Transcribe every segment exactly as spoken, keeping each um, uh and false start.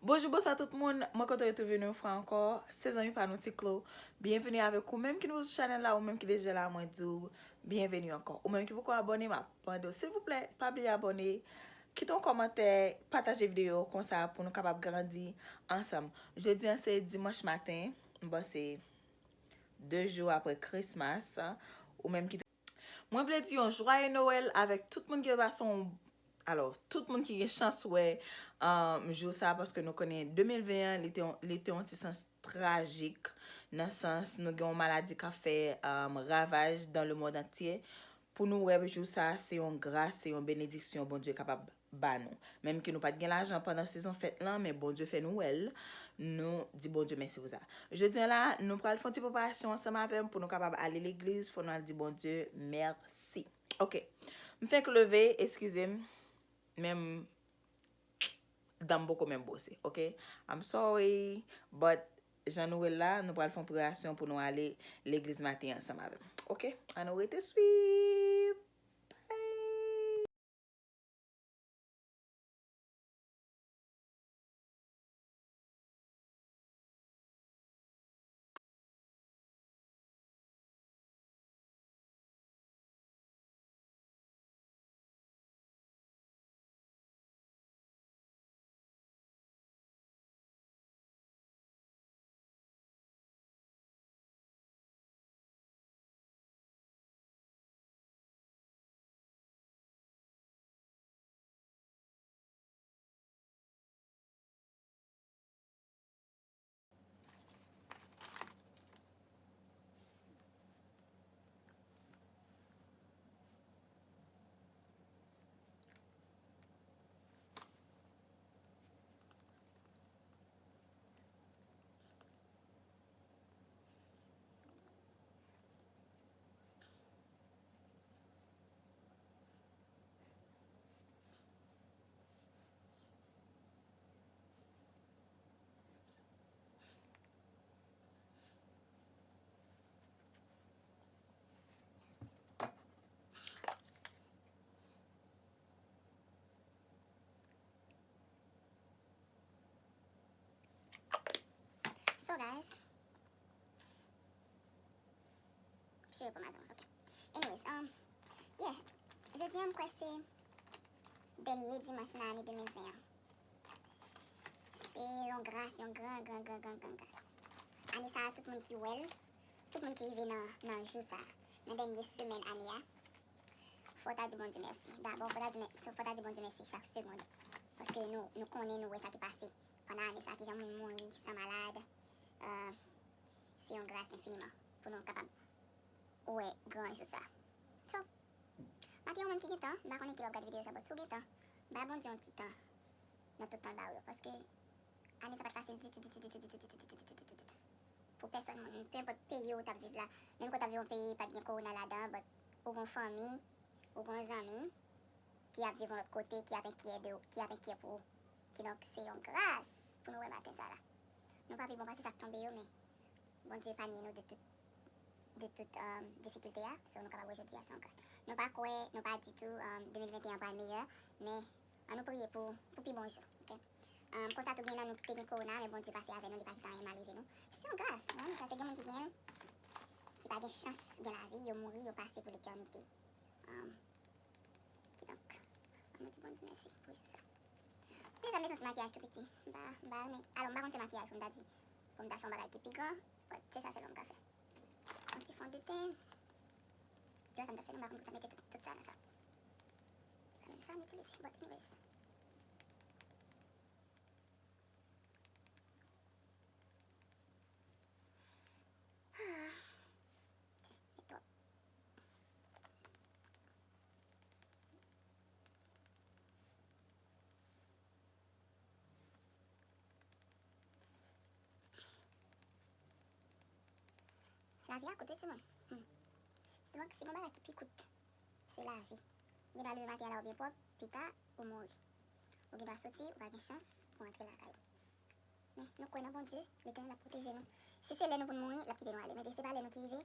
Bonjou, bonswa tout moun. Mwen kontan retwouve nou yon fwa ankò. Se zanmi pa nou Ti Klo. Byenveni avèk ou menm ki nouvo sou chanèl la, ou menm ki deja la, mwen di w byenveni ankò. Ou menm ki poko abòne, m ap mande w, silvouplè, pa bliye abòne, kite yon kòmantè, pataje videyo konsa pou nou kapab grandi ansanm. Jodi a se dimanch maten, m panse de jou apre Christmas, ou menm ki Mwen vle di yon jwaye Nwèl avèk tout moun ki te pase yon, alò, tout moun ki gen chans wè, um, jou sa, paske nou konnen de mil ven an, li te yon, li te yon ti sans trajik, nan sans nou gen yon maladi k ap fè, um, ravaj dans le monde entier. Pou nou wè jou sa, se yon gras, se yon benediksyon Bondye kapab ba nou. Menm ke nou pa t gen lajan pandan sezon fèt lan, men Bondye fè nou wè l, nou di Bondye mèsi pou sa. Jodi a la, nou pral fè yon ti preparasyon ansanm avè m pou nou kapab ale legliz, fò nou al di Bondye mèsi. Ok. M fenk leve, eskize m, men m, dan m poko menm bwose, ok? I'm sorry, but jan nou wè l la, nou pral fè yon preparasyon pou nou ale legliz maten ansanm avè m. Ok? Ann nou rete swiv. Bye. So, guys, cheve pa mazon, ok. Anyways, um, yeah, jodi a m kwè se dènye dimanch nan ane de mil ven an. Se yon gras, yon gran, gran, gran, gran, gran gras. Ane sa a, tout moun ki wè l, tout moun ki rive nan, nan jou sa a, nan dènye semèn ane a, fò w ta di Bondye mèsi. Dabò, fò w ta di mè-, fò w ta di Bondye mèsi chak segonn. Paske nou, nou konnen, nou wè sa ki pase pandan ane sa a, kijan moun mouri san malad. Euh, se yon gras enfiniman pou nou kapab wè gran jou sa a. So, maten an, ou menm ki gen tan, m pa konnen kilè w ap gade videyo sa, but si w gen tan, bay Bondye yon ti tan nan tout tan l ba w yo, paske ane sa pa t fasil ditou, ditou, ditou, ditou, ditou, ditou, ditou, ditou, ditou pou pèsòn moun, peu importe peyi ou t ap viv la, menm ke w t ap viv yon peyi pa t gen kowona ladan, but ou gen yon fanmi, ou gen yon zanmi ki ap viv yon lòt kote, ki ap enkyè de, ki ap enkyè pou ou. Kidonk, se yon gras pou nou wè maten sa la. Nou pa pi bon pase sa k tonbe yo, men Bondye epanye nou de tout, de tout, um, difikilte a, so nou kapab wè jodi a se yon gras. Nou pa kwè, nou pa ditou, um, de mil venteyen an pral meyè, men ann nou priye pou, pou pi bon jou, ok? Um, konsa tou gen nan nou ki te gen kowona, men Bondye pase avè nou, li pa kite anyen mal rive nou. Se yon gras, wi, paske gen moun ki gen l, ki pa gen chans gen lavi, yo mouri, yo pase pou letènite. Um, kidonk, ann nou di Bondye mèsi pou jou sa. Mezanmi, mete yon ti makiyaj tou piti. M pa, m pa renmen. Alò, m pa konn fè makiyaj pou m ta di, pou m ta fè yon bagay ki pi gran, but se sa sèlman m ka fè. Yon ti fon de ten. Yo, sa m ta fè, non, m pa konn pou sa mete tout, tout sa nan sa. Se pa menm sa m itilize, but anyways. Ah. E twòp. Lavi a kout, wi, timoun. Hmm. Si gon, si gon bagay ki pi kout, se lavi. Ou gen dwa leve maten an la ou byen pwòp, pita, ou mouri. Ou gen dwa soti, ou pa gen chans pou antre lakay ou. Men, nou kwè nan Bondye, Letènèl ap pwoteje nou. Si se lè nou pou n mouri, l ap kite nou ale. Men se pa lè nou ki rive,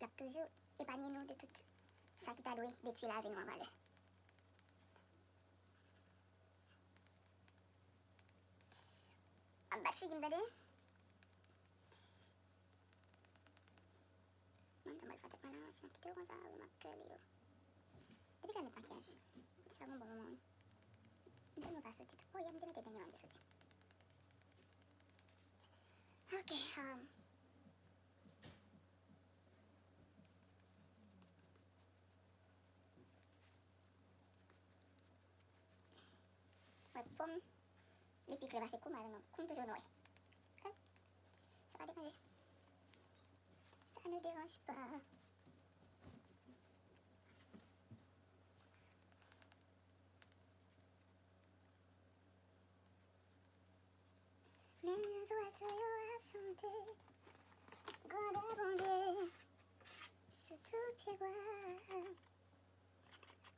l ap toujou epanye nou de tout sa ki ta dwe detwi lavi nou an valè. Figi m tande. Mwen, sa m pral fè tèt mwen la, si m ap kite yo konsa, wi, m ap kèle yo. Depi lè m met makiyaj, sa gon bon moman, wi. M te mwen pa soti. Oh, yè m te mete dènye m te soti. Ok, um, Wè, po m, li pi klè pase kou m, I don't know. Kou m toujou nwè. Ok? Sa pa deranje. Ça ne dérange pas. Menm jan zwazo yo ap chante grandè Bondye sou tout pyebwa.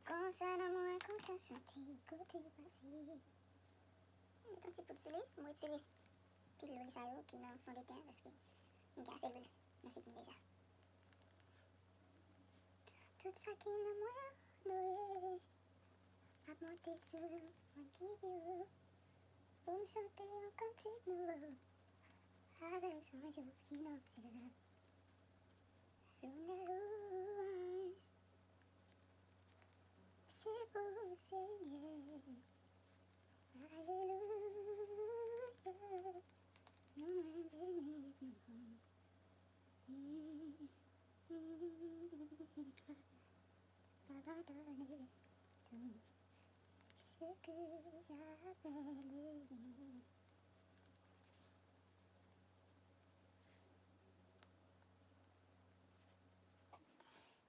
Konsa lanmou a kontan chante kote l pase. Mete yon ti poud sou li, m retire pil lwil sa yo ki nan fon de ten an, paske m gen ase lwil nan figi m deja. Tout sa ki nan mwen onore ap monte sou mwen ki pi wo pou m chante yon kantik nouvo avèk zanj yo ki nan syèl la. Lonè, lwanj, se pou Senyè. Alelouya. Nou mwen beni non. Ça va donner tout ce que j'appelle.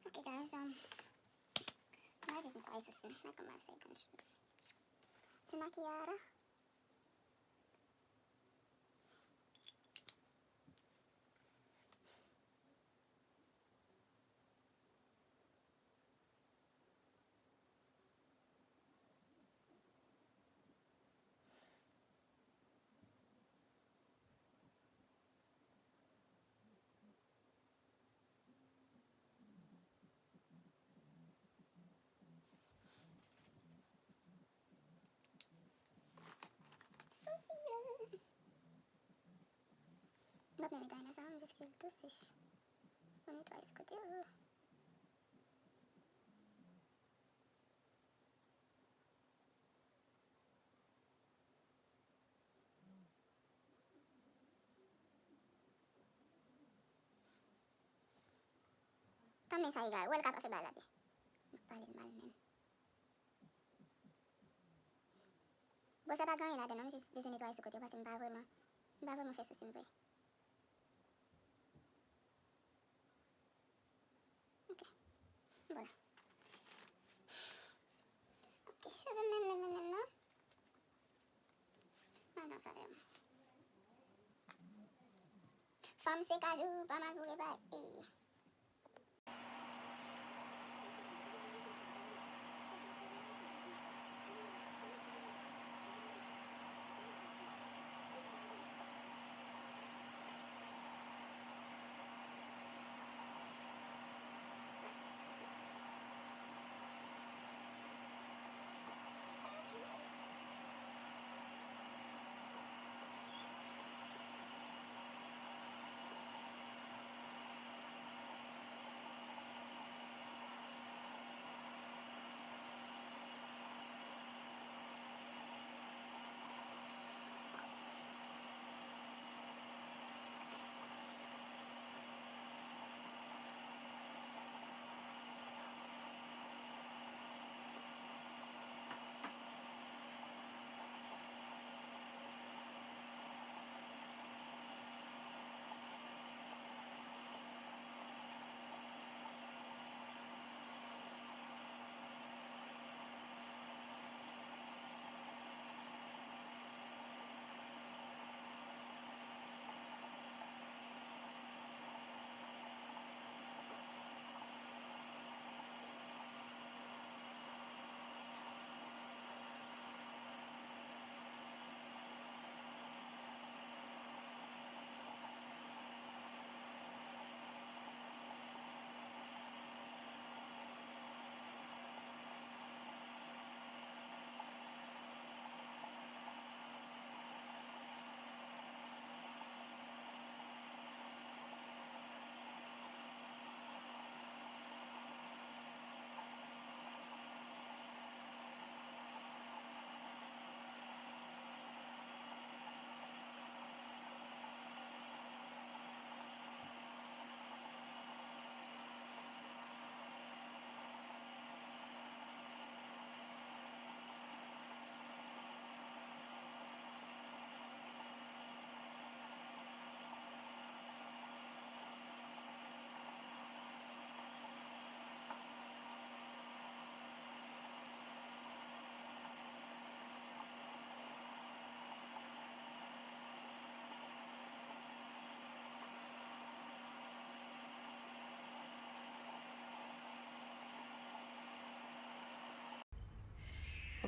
Ok, guys, um, mwen jis netwaye sousi m. Mwen kòman fè grann chòz. Fè makiyaj la. Sousi yo. M ap met ayina sa, m jiske l tou sèch. Mwen netwaye sou kote yo. Tanmen sa egal, wè l ka pa fè bagay la byen. M ap pale l mal menm. Bon, sa pa gen anyen ladan non, m jis bezwen netwaye sou kote yo, paske m pa vrèman, m pa vrèman fè sousi m vre. Ok. Bon la. Ok, cheve m menm, menm, menm, menm, non. Madan fè m. Fanm se kajou, pa mal pou rebay. Ey.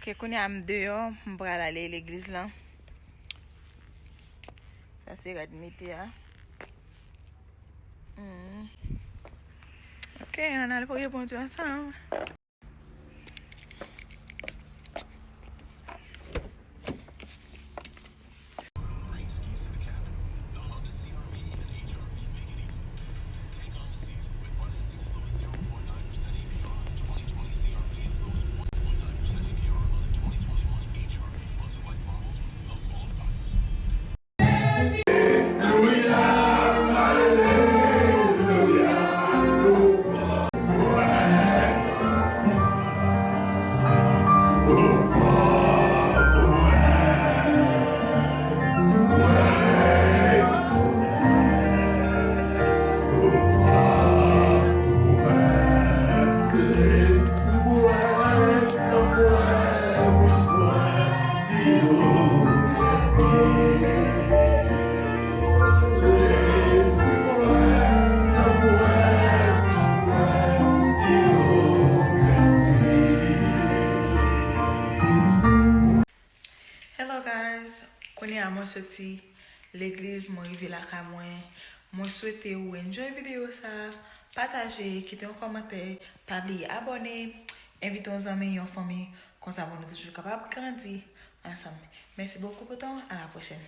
Ok, kounye a m deyò, m pral ale legliz lan. Sa se rad m mete a. Mm. Ok, ann al priye Bondye ansanm. Hello guys, kounye a mwen soti legliz, mwen rive lakay mwen. Mwen swete ou enjoy videyo sa, pataje, kite yon kòmantè, pa bliye abòne, envite yon zanmi, yon fanmi, konsa pou nou toujou kapab grandi ansanm. Mèsi bokou pou tan, à la prochaine.